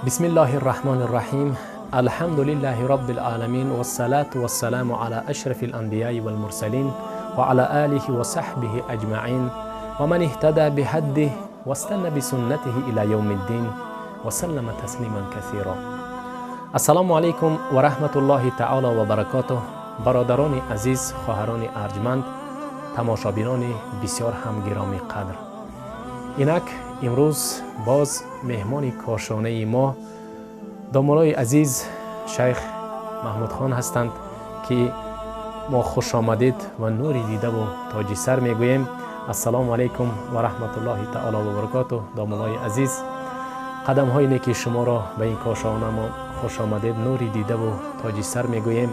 Бисмиллоҳир Раҳмонир Раҳим. Алҳамдулиллаҳи Роббил Оламин вассалату вассаламу ала ашрафил анбияи вал мурсалин ва ала олиҳи ва саҳбиҳи аҷмаин ва ман иҳтада биҳаддиҳи вастанна бисуннатиҳи ила явмиддин ва саллама таслиман касира. Ассалому алайкум ва раҳматуллоҳи таоло ва баракотуҳ. Бародарони азиз, хоҳарони арҷманд, тамошобинони бисёр ҳам гиромӣ қадр, инак имрӯз боз меҳмони кошонаи мо домулои азиз шайх Маҳмудхон ҳастанд, ки мо хушомадед ва нури дидаву тоҷи сар мегӯем. Ассалому алайкум ва раҳматуллоҳи таоло ва баракотуҳ. Домулои азиз, қадамҳои неки шуморо ба ин кошонамо хушомадед, нури дидаву тоҷи сар мегӯем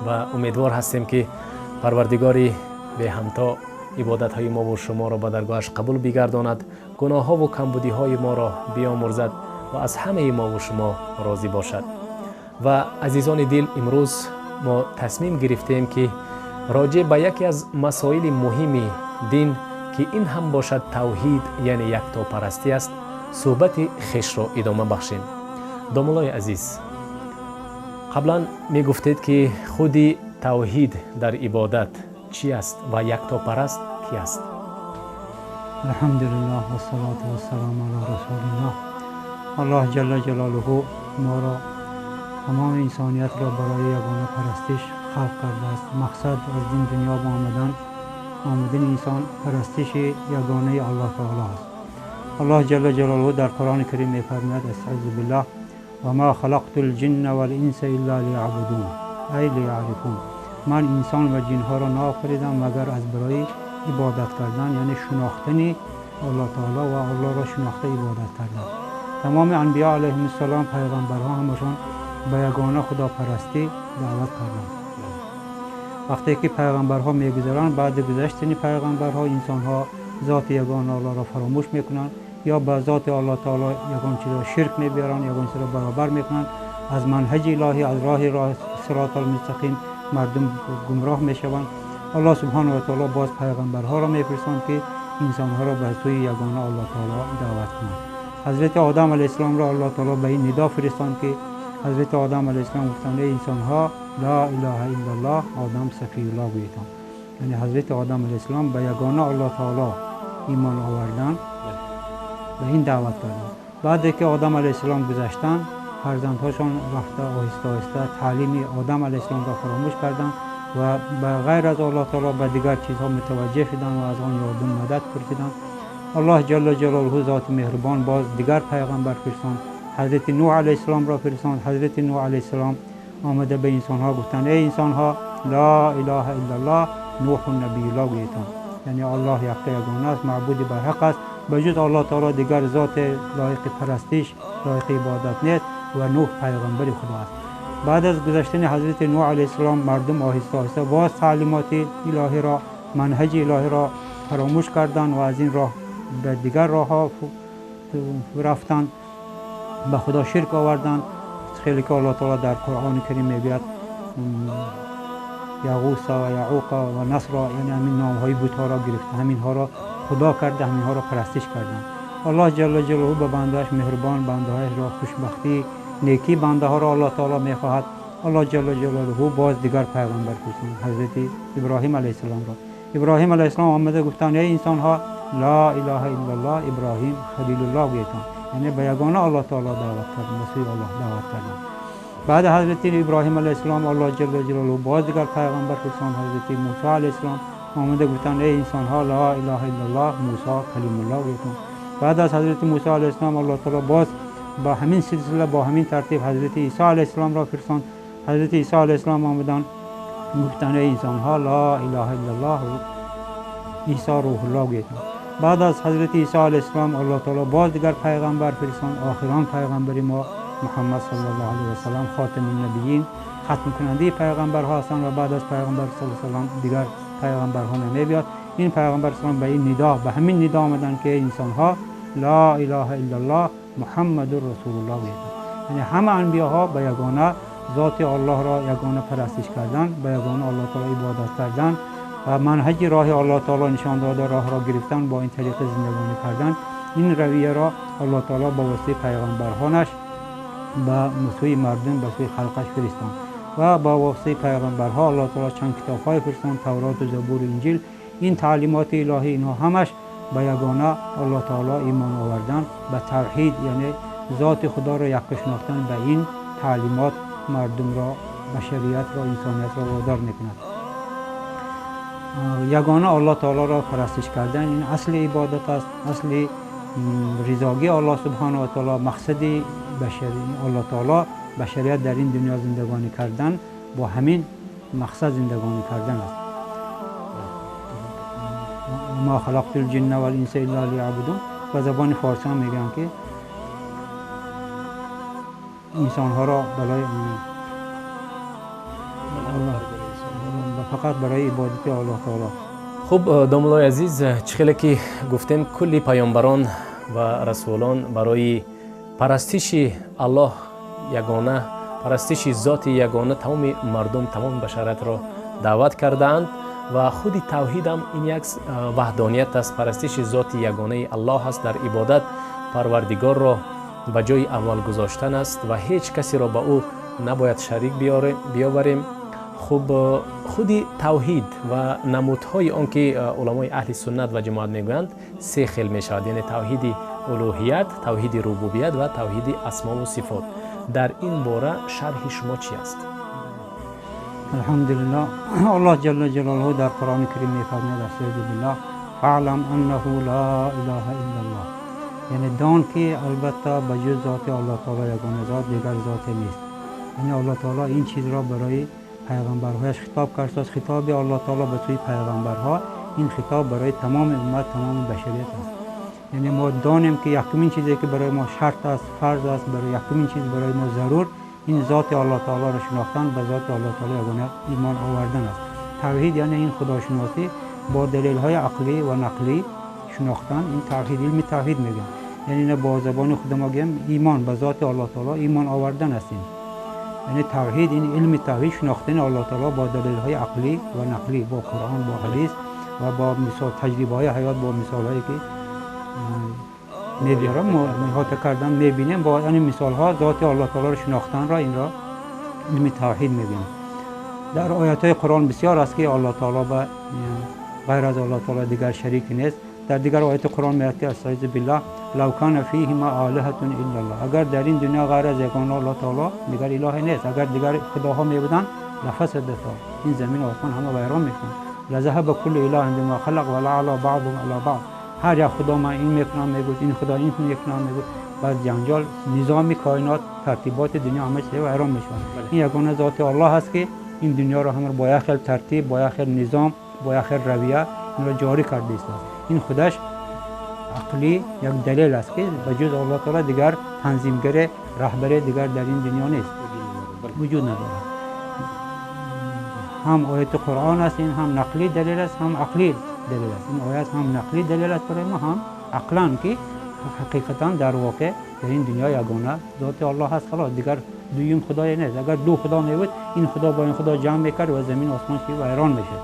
ва умедвор ҳастем, ки Парвардигори беҳамто ибодатҳои мову шуморо ба даргоҳаш қабул бигардонад, гуноҳҳову камбудиҳои моро биомӯрзад ва аз ҳамаи мову шумо розӣ бошад. Ва азизони дил, имрӯз мо тасмим гирифтем, ки роҷеъ ба яке аз масоили муҳими дин, ки ин ҳам бошад тавҳид, яъне яктопарастӣ аст, суҳбати хешро идома бахшем. Домулои азиз, қаблан мегуфтед, ки худи тавҳид дар ибодат чӣ аст ва яктопараст кӣ аст? Алҳамдулиллаҳ вассалоту вассалому ала расулиллаҳ. Аллоҳ ҷалла ҷалолуҳу моро, тамоми инсониятро барои ягона парастиш халқ кардааст. Мақсад аз дин дунё ба омадани инсон парастиши ягонаи Аллоҳ таоло аст. Аллоҳ ҷалла ҷалолуҳу дар Қуръони Карим мефармояд: астаъизу биллаҳ, ва ма халақту лҷинна вал-инса илла лияъбудун, ай лияърифун. Ман инсон ва ҷинҳоро наофаридам, магар аз барои ибодат кардан, яъне шинохтани Аллоҳ таоло ва Аллоҳро шинохта ибодат кардан. Тамоми анбиё алайҳимуссалом, пайғамбарҳо ҳамашон ба ягона худопарастӣ даъват карданд. Вақте ки пайғамбарҳо мегузаранд, баъди гузаштани пайғамбарҳо инсонҳо зоти ягона Аллоҳро фаромӯш мекунанд ё ба зоти Аллоҳ таоло ягон чизро ширк мебиёранд, ягон чизро баробар мекунанд. Аз манҳаҷи илоҳӣ, аз роҳи сироталмустақим мардум гумроҳ мешаванд. Аллоҳ субҳонаҳу ва таоло боз пайғамбарҳоро мефиристанд, ки инсонҳоро ба сӯи ягона Аллоҳ таоло даъват кунанд. Ҳазрати Одам алайҳиссаломро Аллоҳ таоло ба ин нидо фиристанд, ки ҳазрати Одам алайҳиссалом гуфтанд: эй инсонҳо, ла илаҳа иллаллоҳ, Одам сафиюллоҳ гӯедам. Яъне ҳазрати Одам алайҳиссалом ба ягона Аллоҳ таоло имон овардан, ба ин даъват карданд. Баъде ки Одам алайҳиссалом гузаштанд, фарзандҳошон рафта оҳиста оҳиста таълими Одам алайҳиссаломро фаромӯш карданд ва ба ғайр аз Аллоҳ таоло ба дигар чизҳо мутаваҷҷеҳ шуданд ва аз он ёрдум мадад пурсиданд. Аллоҳ ҷалла ҷалолуҳу зоти меҳрубон боз дигар пайғамбар фиристанд, ҳазрати Нӯҳ алайҳиссаломро фиристанд. Ҳазрати Нӯҳ алайҳиссалом омада ба инсонҳо гуфтанд: эй инсонҳо, ла илаҳа иллаллоҳ, Нӯҳу набиюллоҳ гӯедам. Яъне Аллоҳ якта ягона аст, маъбуди барҳақ аст, ба ҷуз Аллоҳ таоло дигар зоти лоиқи парастиш, лоиқи ибодат нест ва Нӯҳ пайғамбари Худо аст. Баъд аз гузаштани ҳазрати Нӯҳ алайҳиссалом мардум оҳиста оҳиста боз таълимоти илоҳиро, манҳаҷи илоҳиро фаромӯш карданд ва аз ин роҳ ба дигар роҳҳо рафтанд, ба Худо ширк оварданд. Хеле ки Аллоҳ таоло дар Қуръони Карим мегӯяд: Яғуса ва Яъуқа ва Насра, яъне ҳамин номҳои бутҳоро гирифта, ҳаминҳоро худо карда, ҳаминҳоро парастиш карданд. Аллоҳ ҷалла ҷалолуҳу ба бандааш меҳрубон, бандаҳояшро хушбахтӣ, некӣ бандаҳоро Аллоҳ таоло мехоҳад. Аллоҳ ҷалла ҷалолуҳу боз дигар пайғамбар фиристанд, ҳазрати Иброҳим алайҳиссаломро. Иброҳим алайҳиссалом омада гуфтанд: эй инсонҳо, ла илаҳа иллаллоҳ, Иброҳим халилуллоҳ гӯедам. Яъне ба ягона Аллоҳ таоло даъват карданд, ба сӯи Аллоҳ даъват карданд. Баъд ҳазрати Иброҳим алайҳиссалом Аллоҳ ҷалла ҷалолуҳу боз дигар пайғамбар фиристанд, ҳазрати Мусо алайҳиссалом омада гуфтанд: эй инсонҳо, ла илаҳа иллаллоҳ, Мусо калимуллоҳ гӯедам. Баъд аз ҳазрати Мусо алайҳиссалом Аллоҳ таоло боз ба ҳамин силсила, бо ҳамин тартиб ҳазрати Исо алайҳиссаломро фиристанд. Ҳазрати Исо алайҳиссалом омаданд, гуфтанд: эй инсонҳо, ла илаҳа иллаллоҳ, Исо рӯҳуллоҳ гӯедам. Баъд аз ҳазрати Исо алайҳиссалом Аллоҳ таоло боз дигар пайғамбар фиристанд, охирон пайғамбари мо Муҳаммад саллаллоҳу алайҳи васаллам, хотами набиин, хатмкунандаи пайғамбарҳо ҳастанд ва баъд аз пайғамбар саллаллоҳу алайҳи васаллам дигар пайғамбарҳо намебиёд. Ин пайғамбар саллаллоҳу ба ин нидо, ба ҳамин нидо омаданд, ки инсонҳо, ла илаҳа иллаллоҳ, Муҳаммадур расулуллоҳ гӯеданд. Яъне ҳама анбиёҳо ба ягона зоти Аллоҳро ягона парастиш кардан, ба ягона Аллоҳ таоло ибодат кардан ва манҳаҷи роҳи Аллоҳ таоло нишон дода роҳро гирифтан, бо ин тариқи зиндагонӣ кардан, ин равияро Аллоҳ таоло ба воситаи пайғамбарҳонаш به سوی مردم، به سوی خلقش فرستان و با واسطه پیغمبرها الله تعالی چند کتاب‌های فرستان، تورات و زبور و انجیل. این تعلیمات الهی اینها همش به یگانه الله تعالی ایمان آوردن، به توحید یعنی ذات خدا را یک شناختن، به این تعلیمات مردم را، بشریت را، انسانیت را وادار میکند. یگانه الله تعالی را پرستش کردن این اصل عبادت است، اصل رضاگی الله سبحانه و تعالی، مقصد بشری الله تعالی بشریت در این دنیا زندگانی کردن با همین مقصد زندگانی کردن است. ما خلقت الجن والانس الا لیعبدون. و زبان فارسی هم میگن که انسان ها را برای فقط برای عبادت الله تعالی. خب домуллои азиз, чӣ хеле ки гуфтем, кулли паёмбарон ва расулон барои парастиши Аллоҳ ягона, парастиши зоти ягона тамоми мардум, тамоми башариятро даъват кардаанд ва худи тавҳидам ин як ваҳдоният аст, парастиши зоти ягонаи Аллоҳ аст. Дар ибодат Парвардигорро ба ҷои аввал гузоштан аст ва ҳеҷ касеро ба ӯ набояд шарик биёварем. Хуб, худи тавҳид ва намудҳои он ки уламои аҳли суннат ва ҷамоат мегӯянд се хел мешавад, яъне тавҳиди улӯҳият, тавҳиди рубубият ва тавҳиди асмову сифот. Дар ин бора шарҳи шумо чӣ аст? Алҳамдулиллоҳ, Аллоҳ ҷалла ҷалолаҳу дар Қуръони Карим мефармояд: аъузу биллаҳ фаълам аннаҳу ла илаҳа иллаллоҳ, яъне дон ки албатта ба ҷуз зоти Аллоҳ таоло ягона зот дигар зоте нест. Яъне Аллоҳ таоло ин чизро барои пайғамбарҳояш хитоб кардааст. Хитоби Аллоҳ таоло ба сӯи пайғамбарҳо ин хитоб барои тамоми уммат, тамоми башарият аст. Яъне мо донем ки якумин чизе ки барои мо шарт аст, фарз аст, барои якумин чиз барои мо зарур ин зоти Аллоҳ таолоро шинохтан, ба зоти Аллоҳ таоло ягона имон овардан аст. Тавҳид яъне ин худошиносӣ бо далелҳои ақлӣ ва нақлӣ шинохтан, ин тавҳид, илми тавҳид мегӯянд. Яъне ина бо забони худ мо гӯем имон ба зоти Аллоҳ таоло имон овардан аст. Ин яъне тавҳид, ин илми тавҳид шинохтани Аллоҳ таоло бо далелҳои ақлӣ ва нақлӣ, бо Қуръон, бо ҳадис ва бо мисол таҷрибаҳои ҳаёт, бо мисолҳое ки мебиёрам, мо иҳота кардан мебинем, бо ин мисолҳо зоти Аллоҳ таолоро шинохтанро инро илми тавҳид мегӯянд. Дар оятҳои Қуръон бисёр аст ки Аллоҳ таоло ба ғайр аз Аллоҳ таоло дигар шарик нест. Дар дигар ояти Қуръон меояд ки астаъизу биллаҳ лав кана фиҳима олиҳатун иллаллоҳ, агар дар ин дунё ғайр аз ягона Аллоҳ таоло дигар илоҳе нест, агар дигар худоҳо мебуданд лафасадата, ин замин ва осмон ҳама вайрон мешуданд. лазаҳаба куллу илоҳин бима халақ ва лаъала баъдуҳум ала баъд, ҳар як худо ман ин мекунам мегӯяд, ин худо ин мекунам мегӯяд, баъд ҷанҷол, низоми коинот, тартиботи дунё ҳама чиз вайрон мешавад. Ин ягона зоти Аллоҳ аст ки ин дунёро ҳама бо як хел тартиб, бо як хел низом, бо як хел равия инро ҷорӣ кардааст. Ин худаш ақлӣ як далел аст ки ба ҷуз Аллоҳ таоло дигар танзимгаре, раҳбаре дигар дар ин дунё нест, вуҷуд надорад. Ҳам ояти Қуръон аст ин, ҳам нақлӣ далел аст, ҳам ақлӣ далел аст. Ин оят ҳам нақлӣ далел аст барои мо, ҳам ақлан ки ҳақиқатан дар воқеъ дар ин дунё ягона зоти Аллоҳ аст, халос, дигар дуюм худое нест. Агар ду худо мебуд, ин худо бо ин худо ҷамъ мекард ва замин осмон чи вайрон мешуд.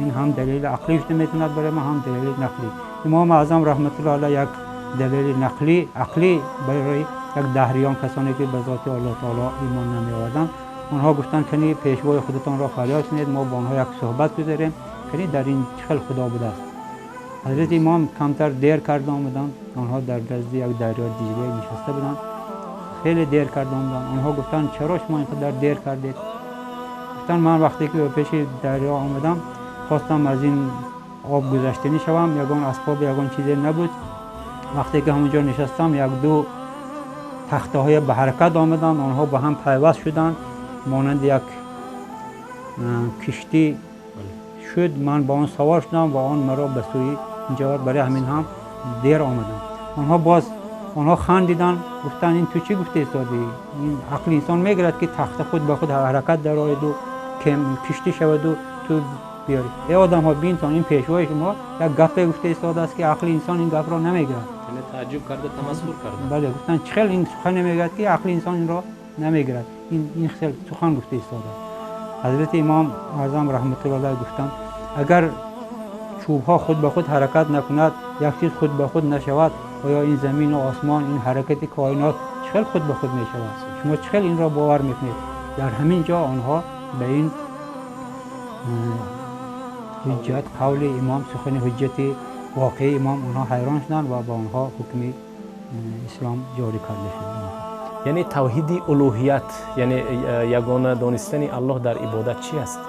Ин ҳам далели ақлӣ шуда метавонад барои мо, ҳам далели нақлӣ. Имом Аъзам раҳматуллоҳи алайҳ як далели нақлӣ ақлӣ барои як даҳриён, касоне ки ба зоти Аллоҳ таоло имон намеоварданд, онҳо гуфтанд кани пешвои худатонро фарёд кунед, мо бо онҳо як суҳбат гузарем, кани дар ин чӣ хел худо будааст. Ҳазрати имом камтар дер карда омаданд, онҳо дар назди як дарё Диҷла нишаста буданд, хеле дер карда омаданд. Онҳо гуфтанд чаро шумо инқадар дер кардед? Гуфтанд ман вақте ки ба пеши дарё омадам, хостам аз ин об гузаштанӣ шавам, ягон асбоб, ягон чизе набуд. Вақте ки ҳамонҷо нишастам, як ду тахтаҳое ба ҳаракат омаданд, онҳо ба ҳам пайваст шуданд, монанди як киштӣ шуд. Ман ба он савор шудам ва он маро ба сӯи инҷо овард, барои ҳамин ҳам дер омадам. Онҳо боз онҳо хандиданд, гуфтанд ин ту чӣ гуфта истодӣ? Ин ақли инсон мегирад ки тахта худ ба худ ҳаракат дарояду киштӣ шаваду ту биёрӣ. Эй одамҳо, бинтон, ин пешвои шумо як гапе гуфта истодааст ки ақли инсон ин гапро намегирад. Яъне тааҷҷуб карда, тамасхур карда. Бале, гуфтанд чӣ хел ин сухан намегирад ки ақли инсон инро намегирад, ин хел сухан гуфта истодааст. Ҳазрати Имом Аъзам раҳматуллоҳи алайҳ гуфтанд агар чӯбҳо худ ба худ ҳаракат накунад, як чиз худ ба худ нашавад, оё ин замину осмон, ин ҳаракати коинот чӣ چخیل خود به خود میشود؟ شما چخیل این را باور میکنید؟ در همین جا آنها به این حجت قول امام، سخن حجت واقعی امام، آنها حیران شدند و با آنها حکم اسلام جاری کرده شد. یعنی توحید الوهیت، یعنی یگانه دانستن الله در عبادت چی است؟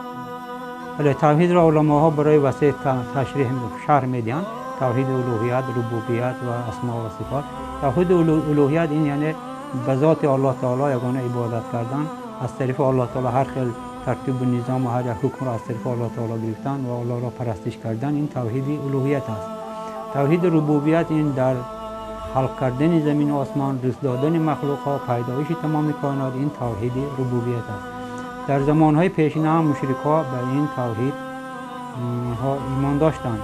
بله، توحید را علماها برای وسیع تشریح شرح میدهند. توحید الوهیت، ربوبیت و اسماء و صفات. توحید الوهیت این یعنی به ذات الله تعالی یگانه عبادت کردن، از طرف الله تعالی هر خیل ترتیب و نظام و هر یک حکم را از طرف الله تعالی گرفتن و الله را پرستش کردن، این توحید الوهیت است. توحید ربوبیت این در خلق کردن زمین و آسمان، رزق دادن مخلوق ها، پیدایش تمام کائنات، این توحید ربوبیت است. در زمانهای پیشین هم مشرک ها به این توحید ها ایمان داشتند.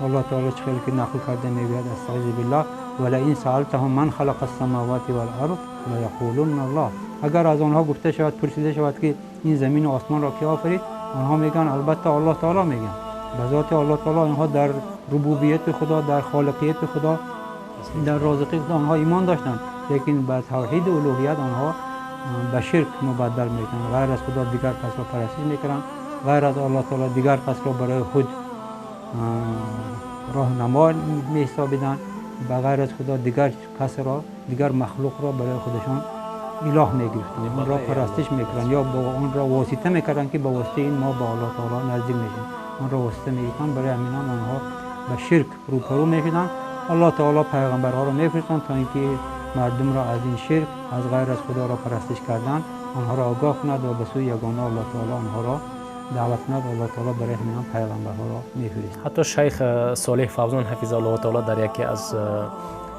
الله تعالی چه که نقل کرده میگوید استعیذ بالله ولئن سألتهم من خلق السماوات والارض لیقولن الله. اگر از آنها گفته شود، پرسیده شود که این زمین و آسمان را کی آفرید، آنها میگن البته الله تعالی میگن. به ذات الله تعالی آنها در ربوبیت خدا، در خالقیت خدا، در رازقی خدا آنها ایمان داشتند، لیکن به توحید الوهیت آنها به شرک مبدل میکنند. غیر از خدا دیگر کس را پرستش میکنند، غیر از الله تعالی دیگر کس را برای خود راهنما میحسابیدند، به غیر از خدا دیگر کس را، دیگر مخلوق را برای خودشان اله میگرفتند، آن را پرستش میکردند یا با آن را واسطه میکردند که با واسطه این ما به الله تعالی نزدیک میشیم، آن را واسطه میگرفتند. برای همین هم آنها به شرک روبرو میشدند. الله تعالی پیغمبرها را میفرستند تا اینکه مردم را از این شرک، از غیر از خدا را پرستش کردن، آنها را آگاه کند و به سوی یگانه الله تعالی آنها را دعوت کند. الله تعالی برای همین هم پیغمبرها را میفرستند. حتی شیخ صالح فوزان حفظه الله تعالی در یکی از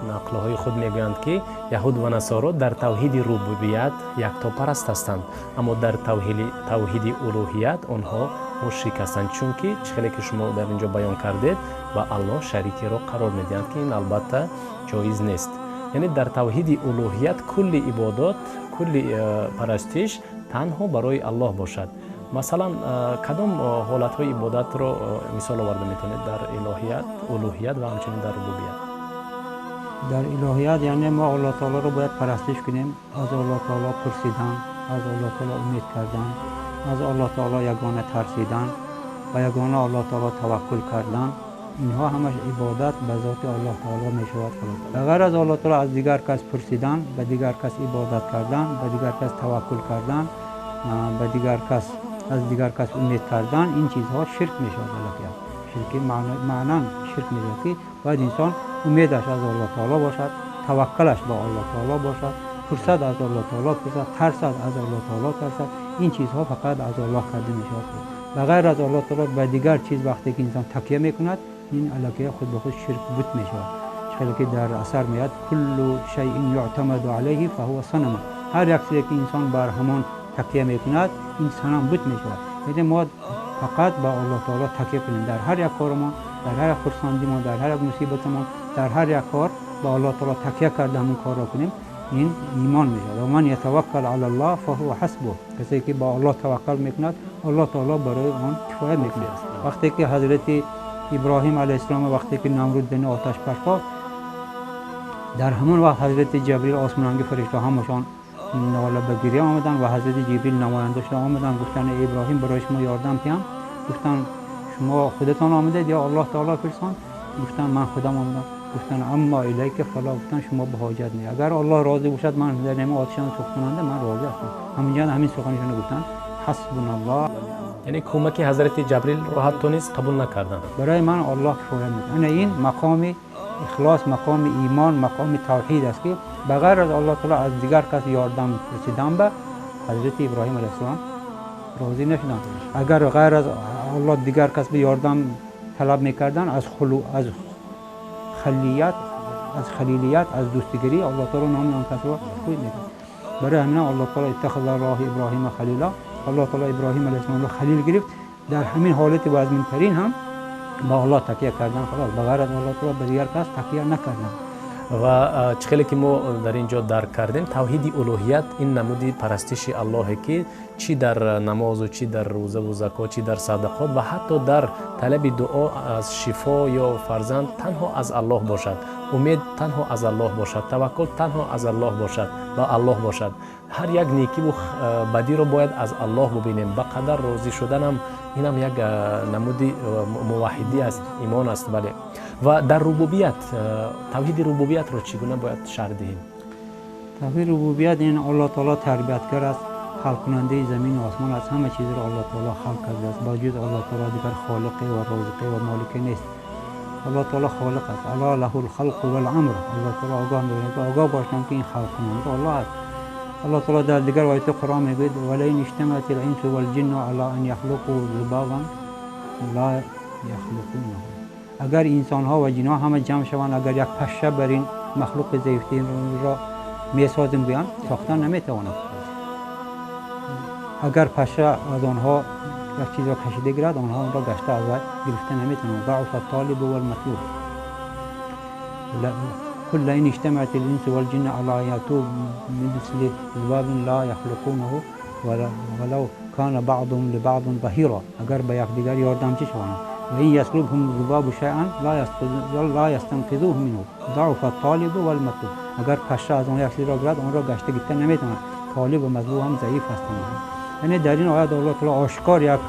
نقل‌های خود میگویند که یهود و نصارا در توحید ربوبیت یکتاپرست هستند، اما در توحید الوهیت آنها مشرک هستند، چون که چخیلی که شما در اینجا بیان کردید و الله شریکی را قرار میدهند که این البته جایز نیست. یعنی در توحید الوهیت کل عبادات، کل پرستش تنها برای الله باشد. مثلا کدام حالت‌های عبادت را مثال آورده میتونید در الوهیت، الوهیت و همچنین در ربوبیت؟ در الوهیت یعنی ما الله تعالی را باید پرستش کنیم، از الله تعالی پرسیدن، از الله تعالی امید کردن، از الله تعالی یگانه ترسیدن و یگانه الله تعالی توکل کردن، اینها همش عبادت به ذات الله تعالی می شود. خلاص غیر از الله تعالی از دیگر کس پرسیدن، به دیگر کس عبادت کردن، به دیگر کس توکل کردن، به دیگر کس از دیگر کس امید کردن، این چیزها شرک می شود. شرک معنا شرک می شود که باید انسان امیدش از الله تعالی باشد، توکلش با الله تعالی باشد، پرسد از الله تعالی پرسد، ترسد از الله تعالی ترسد. این چیزها فقط از الله کرده می شود. به غیر از الله تعالی به دیگر چیز وقتی که انسان تکیه میکند، این علاقه خود به خود شرک بود می شود. چون که در اثر میاد کل شیء یعتمد علیه فهو صنم، هر یک چیزی که انسان بر همان تکیه میکند این صنم بود می شود. یعنی ما فقط به الله تعالی تکیه کنیم در هر یک کارمان، در هر یک خرسندیمان، در هر یک مصیبتمان، در هر یک کار به الله تعالی تکیه کرده همون کار را کنیم، این ایمان می شود. و من یتوکل علی الله فهو حسبه، کسی که با الله توکل میکند الله تعالی برای آن کفایت میکند. وقتی که حضرت ابراهیم علیه السلام وقتی که نمرود بین آتش پرتافت، در همون وقت حضرت جبریل آسمانگی فرشته همشان ناله به گریه آمدن و حضرت جبریل نماینده شده آمدن، گفتن ابراهیم برای شما یاردم تیم. گفتن شما خودتان آمدید یا الله تعالی فرستان؟ گفتن من خودم آمدم. گفتن اما الیک فلا، گفتن شما به حاجت نی، اگر الله راضی باشد من در نعمه آتشان سوختننده من راضی هستم. همینجا همین سخنشون گفتن حسبنا الله. یعنی کمک حضرت جبریل رو حتی نیز قبول نکردن. برای من الله کفایت میکنه. این مقام اخلاص، مقام ایمان، مقام توحید است که بغیر از الله تعالی از دیگر کس یاردم رسیدن به حضرت ابراهیم علیه السلام راضی نشدن. اگر غیر از الله دیگر کس به یاردم طلب میکردن، از از خلیت، از خلیلیت، از دوستیگری الله تعالی نام آن کس را خوی میکرد. برای همین الله تعالی اتخذ الله ابراهیم خلیلا، الله تعالی ابراهیم علیه السلام را خلیل گرفت. در همین حالت وزمین ترین هم با الله تکیه کردن، خلاص بغیر از الله تعالی به دیگر کس تکیه نکردن. و چخیلی که ما در اینجا درک کردیم توحید الوهیت این نمودی پرستش الله که چی در نماز و چی در روزه و زکات، چی در صدقات و حتی در طلب دعا از شفا یا فرزند تنها از الله باشد. Умед танҳо аз Аллоҳ бошад, таваккул танҳо аз Аллоҳ бошад, ба Аллоҳ бошад. Ҳар як некиву бадиро бояд аз Аллоҳ бубинем. Ба қадар розӣ шуданам инам як намуди муваҳҳидӣ аст, имон аст. Бале. Ва дар рубубият, тавҳиди рубубиятро чӣ гуна бояд шарҳ диҳем? Тавҳиди рубубият ин Аллоҳ таоло тарбиятгар аст, халқкунандаи замин ва осмон аст. Ҳама чизро Аллоҳ таоло халқ кардааст. Ба ҷуз Аллоҳ таоло дигар холиқе ва розиқе ва молике нест. Аллоҳ таоло холиқ аст. Алло лаҳул халқу вал амр. Аллоҳ таоло огоҳ мекунад, огоҳ бошам ки ин халқкунанда Аллоҳ аст. Аллоҳ таоло дар дигар ояти Қуръон мегӯяд: валаин иҷтамаатил инсу вал ҷинну ала ан яхлуқу зубабан ла яхлуқунаҳу. Агар инсонҳо ва ҷинҳо ҳама ҷамъ шаванд, агар як пашша бар ин махлуқи заифтаринро месозем гӯянд, сохтан наметавонанд. Агар пашша аз онҳо як чизро кашида гирад, онҳо онро гашта аз вай гирифта наметавонанд. Заъфа толибу валматлуб. قل لئن اجتمعت الإنس والجن على أن يأتوا بمثل ذباب لا يخلقونه ولو كان بعضهم لبعض ظهيرا. اگر به یکدیگر یاردمچی شوند. و این یسلبهم الذباب شیئا لا یستنقذوه منه ضعف الطالب والمطلوب. اگر پشه از آن یک چیز را گیرد، آن را گشته گرفته نمیتواند. طالب و مطلوب هم ضعیف هستند. یعنی در این آیات الله تعالی آشکار یک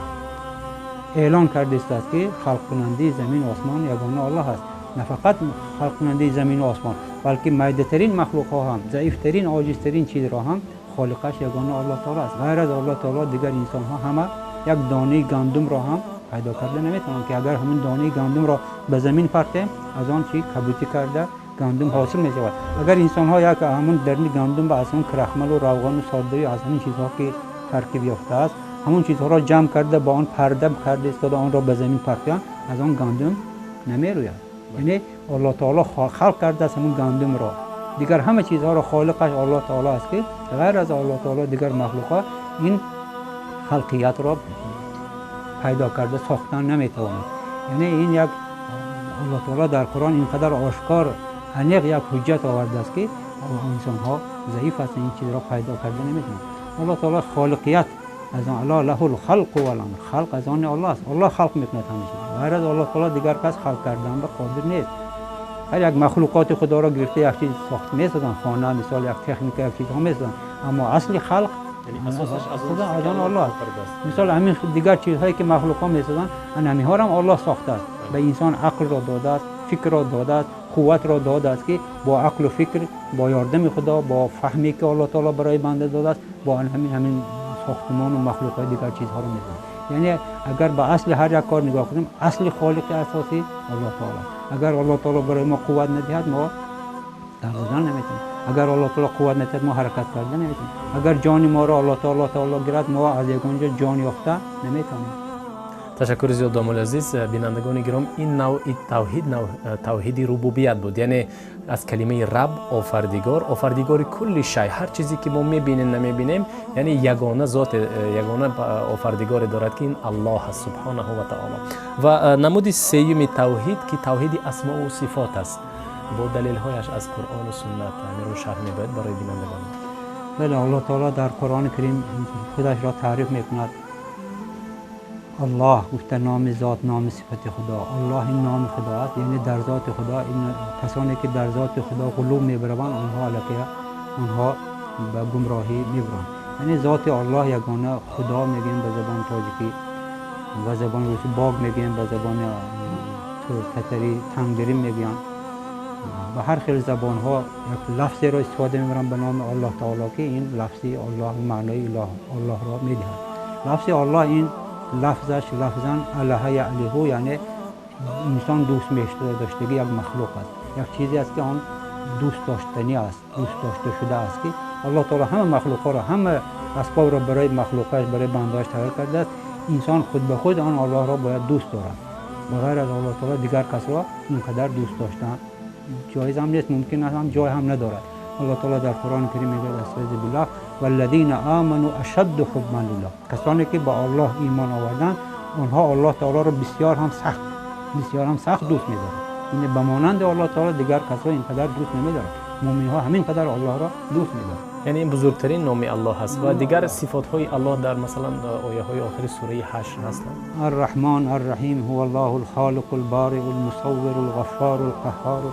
اعلان کرده است که خلق کننده زمین و آسمان یگانه الله است. نه فقط خلق کننده زمین و آسمان، بلکه میده ترین مخلوق ها هم، ضعیف ترین، عاجز ترین چیز را هم خالقش یگانه الله تعالی است. غیر از الله تعالی دیگر انسان ها همه یک دانه گندم را هم پیدا کرده نمیتونند که اگر همون دانه گندم را به زمین پرتیم، از آن چی کبوتی کرده گندم حاصل می شود. اگر انسان ها یک همون درنی گندم به از آن کرخمل و روغن و ساده از همین چیزها که ترکیب یافته است، همون چیزها را جمع کرده با آن پرده کرده استاده آن را به زمین پرتیان، از آن گندم نمیروید. یعنی الله تعالی خلق کرده است همون گندم را. دیگر همه چیزها را خالقش الله تعالی است که غیر از الله تعالی دیگر مخلوقات این خلقیت را پیدا کرده ساختن نمیتواند. یعنی این یک الله تعالی در قرآن اینقدر آشکار انیق یک حجت آورده است که انسان ها ضعیف هستند، این چیز را پیدا کرده نمیتونند. الله تعالی خالقیت از آن الله له الخلق والامر، خلق از آن الله است. الله خلق میکند همه چیز. غیر از الله تعالی دیگر کس خلق کردن به قادر نیست. هر یک مخلوقات خدا را گرفته یک چیز ساخت میسازند، خانه مثال یک تکنیک یک چیزها میسازند، اما اصل خلق از آن الله است. مثال همین دیگر چیزهایی که مخلوقات میسازند، همینها را هم الله ساخته است. به انسان عقل را داده است، فکر را داده است، قوت را داده است که با عقل و فکر، با یاردم خدا، با فهمی که الله تعالی برای بنده داده است، با همین ساختمان و مخلوقات دیگر چیزها رو می‌دونند. یعنی اگر به اصل هر یک کار نگاه کنیم، اصل خالق اساسی الله تعالی. اگر الله تعالی برای ما قوت ندهد، ما دویدن نمیتونیم. اگر الله تعالی قوت ندهد، ما حرکت کردن نمیتونیم. اگر جان ما را الله تعالی گیرد، ما از یگان جا جان یافته نمیتونیم. Ташаккури зиёд, домоли азиз. Бинандагони гиром, ин навъи тавҳид тавҳиди рубубият буд, яъне аз калимаи раб, офардигор, офардигори кулли шай, ҳар чизе ки мо мебинем, намебинем, яъне ягона зот, ягона офардигоре дорад ки ин Аллоҳ аст субҳонаҳу ва таоло. Ва намуди сеюми тавҳид ки тавҳиди асмоу сифот аст, бо далелҳояш аз Қуръону суннат ҳаминро шарҳ мебояд барои бинандагон. Бале, Аллоҳ таоло дар Қуръони Карим худашро таъриф мекунад. Аллоҳ гуфта номи зот, номи сифати Худо. Аллоҳ ин номи Худо аст, яъне дар зоти Худо. Ин касоне ки дар зоти Худо ғулув мебараванд, онҳо аллакай онҳо ба гумроҳӣ мебаранд. Яъне зоти Аллоҳ ягона Худо мегӯем ба забони тоҷикӣ, ба забони русӣ Бог мегӯем, ба забони татарӣ Тангрим мегӯянд. Ба ҳар хел забонҳо як лафзеро истифода мебаранд ба номи Аллоҳ таоло, ки ин лафзи Аллоҳ маънои Аллоҳро медиҳад. Лафзи Аллоҳ ин лафзаш лафзан алаҳа яълиҳу, яъне инсон дӯст доштагӣ як махлуқ аст, як чизе аст ки он дӯст доштанӣ аст, дӯст дошта шуда аст, ки Аллоҳ таоло ҳама махлуқҳоро, ҳама асбобро барои махлуқаш, барои бандааш тайёр кардааст. Инсон худ ба худ он Аллоҳро бояд дӯст дорад. Ба ғайр аз Аллоҳ таоло дигар касро ин қадар дӯст доштан ҷоиз ҳам нест, мумкин аст ҳам, ҷой ҳам надорад. Аллоҳ таоло дар Қуръони Карим мегӯяд: астаъизу биллаҳ, валлазина аману ашадду ҳуббан лиллаҳ. Касоне ки ба Аллоҳ имон оварданд, онҳо Аллоҳ таолоро бисёр ҳам сахт дӯст медоранд. Яъне ба монанди Аллоҳ таоло дигар касро ин қадар дӯст намедоранд. Мӯминҳо ҳамин қадар Аллоҳро дӯст медоранд. Яъне ин бузургтарин номи Аллоҳ аст ва дигар сифатҳои Аллоҳ дар масалан ояҳои охири сураи Ҳашр ҳастанд. Арраҳмон арраҳим, ҳува Аллоҳу алхолиқу албориу алмусаввиру алғаффору алқаҳҳору.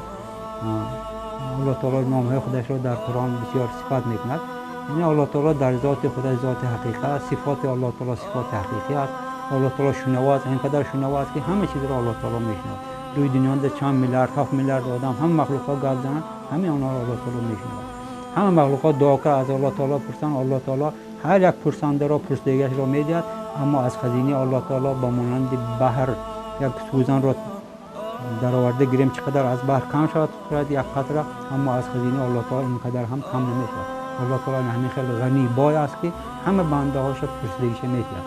الله تعالی نام‌های خودش را در قرآن بسیار صفت میکند. یعنی الله تعالی در ذات خودش ذات حقیقی است، صفات الله تعالی صفات حقیقی است. الله تعالی شنوا است، اینقدر شنوا است که همه چیز را الله تعالی میشنود. روی دنیا در چند میلیارد، 7 میلیارد آدم هم مخلوقات گپ زنند، همه آنها را الله تعالی میشنود. همه مخلوقات دعا که از الله تعالی پرسند، الله تعالی هر یک پرسنده را پرسیدگیش را میدهد، اما از خزینه الله تعالی با مانند بحر یک سوزن را درآورده گیریم چقدر از بحر کم شود شاید یک قطره، اما از خزینه الله تعالی اینقدر هم کم نمیشود. الله تعالی همین خیلی غنی بای است که همه بنده هاش پرسیدگیش میدهد.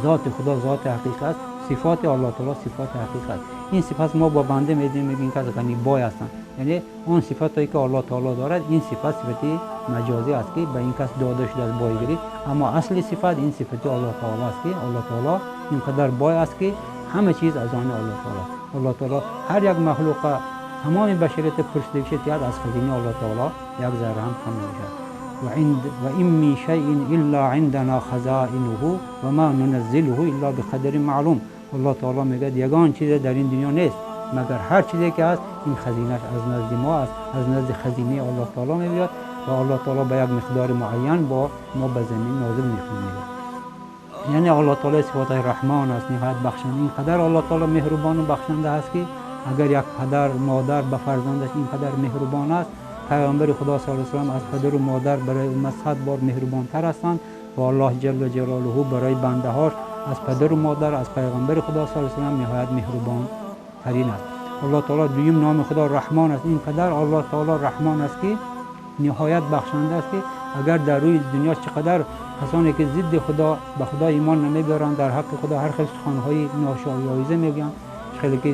ذات خدا ذات حقیقت است، صفات الله تعالی صفات حقیقت. این صفات ما با بنده میدیم، میگیم که از غنی بای هستند، یعنی اون صفاتایی که الله تعالی دارد این صفات صفتی مجازی است که به این کس داده شده از بایگیری، اما اصل صفات این صفت الله تعالی است که الله تعالی اینقدر بای است که همه چیز از آن الله تعالی. الله تعالی هر یک مخلوق تمام بشریت پرسیدگیش تیاد از خزینه الله تعالی یک ذره هم کم نمیشود. و این من شیء الا عندنا خزائنه و ما ننزله الا بقدر معلوم. الله تعالی میگه یگان چیز در این دنیا نیست مگر هر چیزی که هست این خزینه‌اش از نزد ما است، از نزد خزینه الله تعالی میاد و الله تعالی به یک مقدار معین با ما به زمین نازل میکنه. یعنی الله تعالی صفات رحمان است، نهایت بخشنده. اینقدر الله تعالی مهربان و بخشنده است که اگر یک پدر مادر به فرزندش اینقدر مهربان است، پیامبر خدا صلی الله علیه و سلم از پدر و مادر برای امت 100 بار مهربانتر هستند و الله جل جلاله برای بنده هاش از پدر و مادر از پیغمبر خدا صلی الله علیه و سلم نهایت مهربان ترین است. الله تعالی دویم نام خدا رحمان است. اینقدر الله تعالی رحمان است که نهایت بخشنده است که اگر در روی دنیا چقدر کسانی که ضد خدا به خدا ایمان نمیبرند، در حق خدا هر خیل سخنهای ناشایسته میگن، خیلی که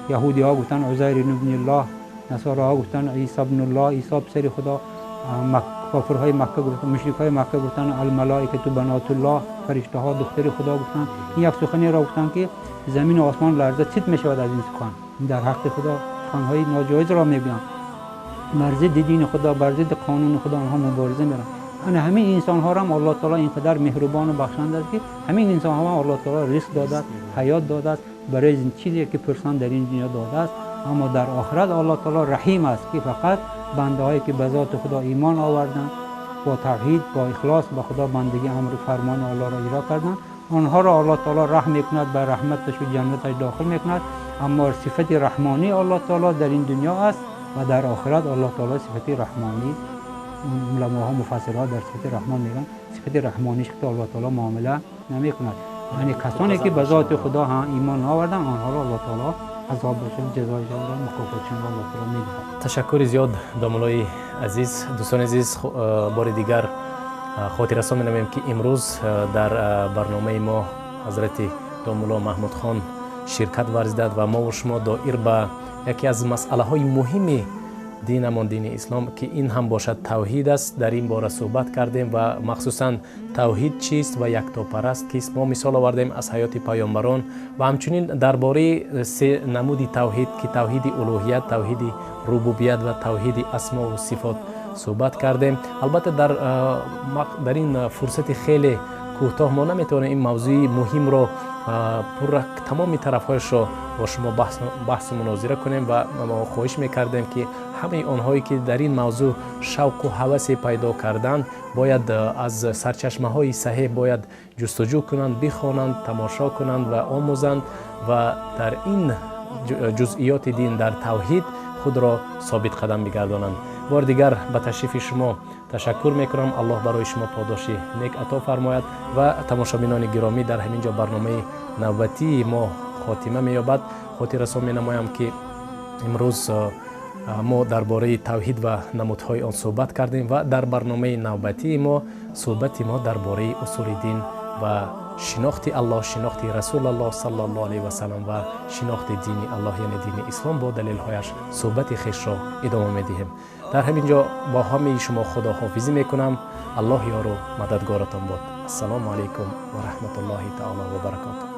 یهودی ها گفتن عزیر ابن الله، نصارا گفتن عیسی ابن الله، عیسی پسر خدا، کافرهای مکه گفتن، مشرکای مکه گفتن الملائکه بنات الله، فرشته ها دختر خدا گفتن. این یک سخنی را گفتن که زمین و آسمان لرزه چیت میشود از این سخن. در حق خدا سخنهای ناجایز را میگویند، بر ضد دین خدا، بر ضد قانون خدا آنها مبارزه میرن. انا همین انسان ها را هم الله تعالی اینقدر مهربان و بخشنده است که همین انسان ها هم الله تعالی رزق داده است، حیات داده است، برای چیزی که پرسان در این دنیا داده است. اما در آخرت الله تعالی رحیم است که فقط بنده هایی که به ذات خدا ایمان آوردند، با توحید، با اخلاص به خدا بندگی، امر فرمان الله را اجرا کردند، آنها را الله تعالی رحم میکند، به رحمتش و جنتش داخل میکند. اما صفت رحمانی الله تعالی در این دنیا است و در آخرت الله تعالی صفت رحمانی، علماها مفسرها در صفت رحمان میگن صفت رحمانیش که الله تعالی معامله نمیکند. یعنی کسانی که به ذات خدا هم ایمان آوردن آنها را الله تعالی عذابشون، جزایشون را، مکافاتشون را الله تعالی میدهد. تشکر زیاد داملای عزیز. دوستان عزیز، بار دیگر خاطررسان می‌نماییم که امروز در برنامه ما حضرت داملا محمود خان شرکت ورزیدند و ما و شما دایر به یکی از مسئله های مهم دینمان، دین اسلام، که این هم باشد توحید است، در این باره صحبت کردیم و مخصوصا توحید چیست و یکتاپرست کیست. ما مثال آوردیم از حیات پیامبران و همچنین درباره سه نمود توحید که توحید الوهیت، توحید ربوبیت و توحید اسما و صفات صحبت کردیم. البته در این فرصت خیلی کوتاه ما نمیتوانیم این موضوع مهم را پر تمام طرفهایش را با شما بحث و مناظره کنیم و ما خواهش میکردیم که همه آنهایی که در این موضوع شوق و هوس پیدا کردند باید از سرچشمه های صحیح باید جستجو کنند، بخوانند، تماشا کنند و آموزند و در این جزئیات دین، در توحید خود را ثابت قدم بگردانند. بار دیگر به تشریف شما تشکر میکنم. الله برای شما پاداش نیک عطا فرماید. و تماشابینان گرامی، در همینجا برنامه نوبتی ما خاتمه مییابد. خاطررسان مینمایم که امروز ما درباره توحید و نمودهای آن صحبت کردیم و در برنامه نوبتی ما صحبت ما درباره اصول دین و شناخت الله، شناخت رسول الله صلی الله علیه و سلم و شناخت دین الله یعنی دین اسلام با دلیل‌هایش صحبت خویش را ادامه می‌دهیم. در همین جا با همه شما خداحافظی میکنم. الله یار و مددگارتان باد. السلام علیکم و رحمت الله تعالی و برکاته.